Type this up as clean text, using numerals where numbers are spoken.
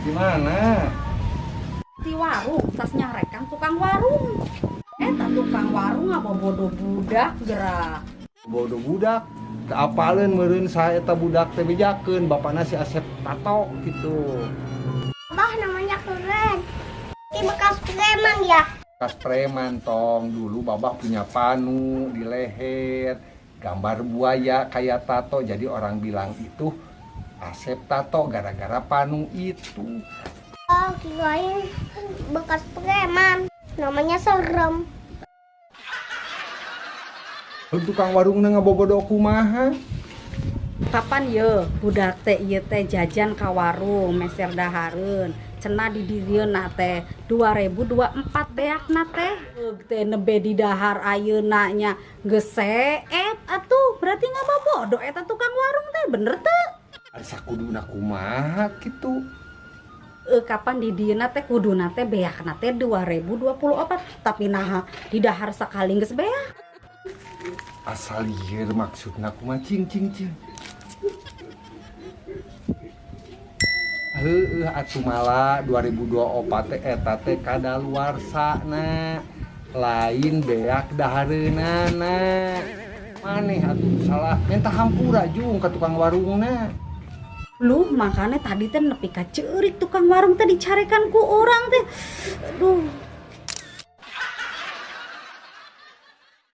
Di mana? Di warung, tas nyarekan tukang warung. Eta tukang warung ngabobodo budak gerak. Bodoh budak. Teu apaleun meureun saha eta budak teh bejakeun bapana si Asep tato gitu. Abah namanya keren. Ini bekas preman ya? Bekas preman tong, dulu babah punya panu di leher, gambar buaya kayak tato, jadi orang bilang itu Asep tato gara-gara panu itu. Oh, kirain bekas preman. Namanya serem. Tukang warungna ngabobodo kumaha? Kapan ye budak teh ieu teh jajan ka warung meser dahareun. Cenah di dirieuna teh 2024 beakna teh. Teh nembe di dahar ayeuna nya geus seep atuh, berarti ngabobodo eta tukang warung teh bener teu? Ari sakuduna kumaha kitu? Kapan di dieuna teh kuduna teh beakna teh 2024, tapi naha di dahar sakali geus beak. Asal lieur maksudna kumaha cing cing cing. Heueuh atuh mala 2024 teh eta teh kadaluarsana. Lain beak dahareunana. Maneh atuh salah minta hampura jung ka tukang warungna. Luh, makanya tadi teh nepi ka ceurik tukang warung teh dicarekan ku urang teh. Aduh.